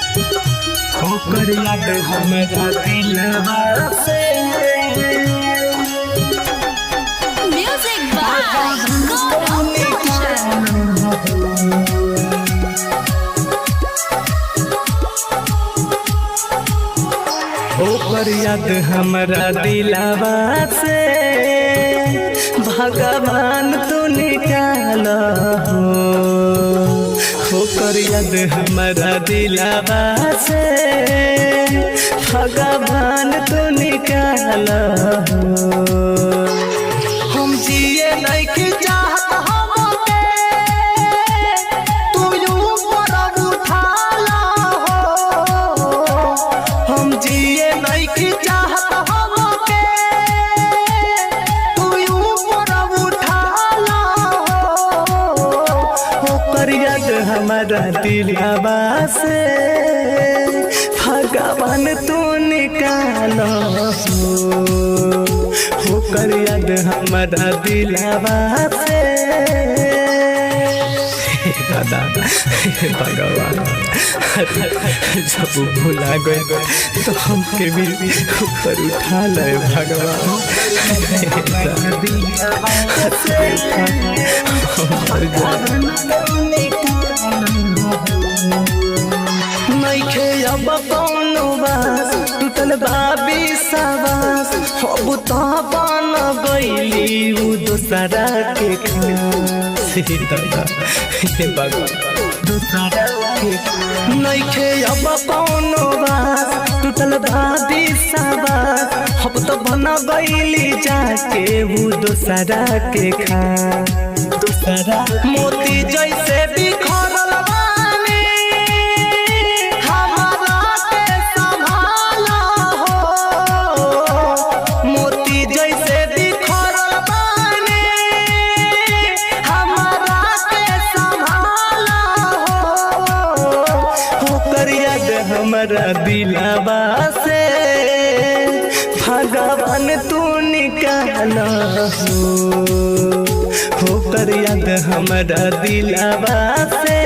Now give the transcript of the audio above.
ओकर याद हमरा दिलवा से। Music by Gaurav Roshan. ओकर याद हमरा दिलवा से भगवान तू निकाल हो। ओकर याद हमरा दिलवा से भगवान तू निकाल हो। हम जिए नहीं चाहत हमके तू ऊपर उठा ला हो। हम जिए नहीं चाहत हमके तू ऊपर उठा ला हो। ओकर याद हमारा दिलवा से भगवान तू निकाल हो। ओकर याद हमारा दिलवा से। हे दादा, हे भगवान, जब वो भुला गए तो हमके भी ऊपर उठा ले भगवान। हे दादा, हम मर जाए। नइखे अब कौनो बास, टूटल बा विश्वास, अब त बन गइली उ दोसरा के खास। हे दादा, हे भगवान, दोसरा के नइखे अब कौनो बास, टूटल बा विश्वास, अब त बन गइली जाके उ दोसरा के खास। दोसरा मोती जैसे बिखरल बानी, हमारा के संभाला हो। मोती जैसे बिखरल बानी, हमारा के संभाला हो। ओकर याद हमरा दिलवा से भगवान तू निकाल हो। ओकर याद हमरा दिलवा से।